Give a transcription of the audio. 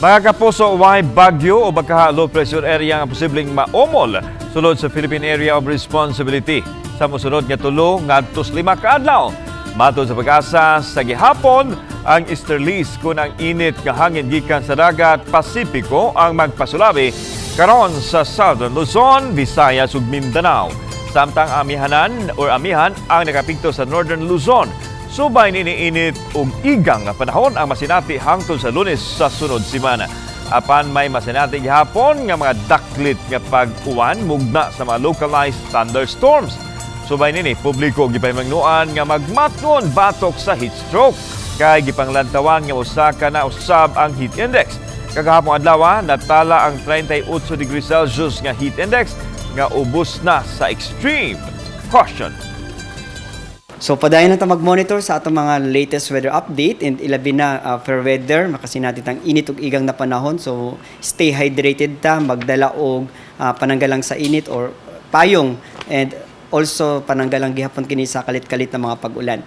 Mga kapuso, way bagyo o baka low pressure area nga posibleng maumol sulod sa Philippine Area of Responsibility sa mosunod nga 3 ngadto 5 ka adlaw. Matod sa PAGASA, sa gihapon, ang easterlies kung ang init nga hangin gikan sa dagat Pasipiko ang magpasulabi karon sa Southern Luzon, Visayas ug Mindanao. Samtang amihanan or amihan ang nakapigto sa Northern Luzon. Subay nini, init ug igang nga panahon ang masinati hangtod sa Lunes sa sunod semana. Apan may masinati gihapon nga mga daklit nga pag-uwan mugna sa mga localized thunderstorms. Subay nini, publiko gipahimangnoan nga magmatngon batok sa heat stroke kay gipanglantawan nga usa ka na usab ang heat index. Kagahapon adlaw, natala ang 38 degrees Celsius nga heat index nga ubos na sa extreme caution. So padayon na ta mag-monitor sa atong mga latest weather update and ilabi na fair weather, makasinati tang init ug igang na panahon. So stay hydrated ta, magdala og pananggalang sa init or payong and also pananggalang gihapon kini sa kalit-kalit na mga pag-ulan.